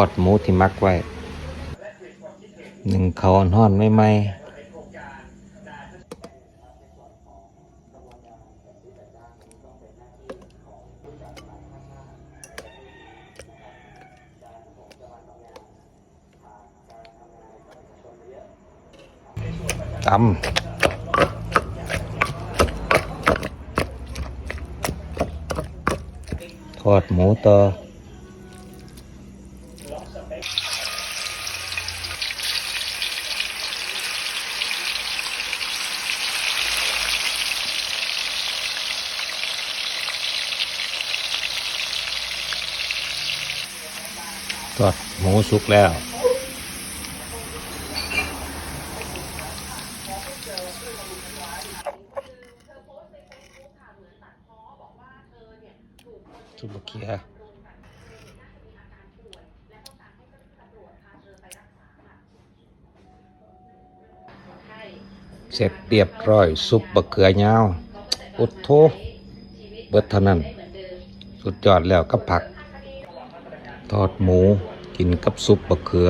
ອດໝູທີ່ໝັກໄວ້ ໜຶ້ງເຂົ້າຮ້ອນໆໃໝ່ໆ. ຕຳ ທອດໝູຕໍ່. ທອດໝູສຸກແລ້ວ. ຊຸບບັກເຂືອ ເສັດຮຽບຮ້ອຍ ຊຸບບັກເຂືອຍາວ. ໂອ້ໂຖ ເບິດເທົ່ານັ້ນ ສຸດຍອດແລ້ວກັບຜັກ. ທອດໝູກິນກັບຊຸບບັກເຂືອ.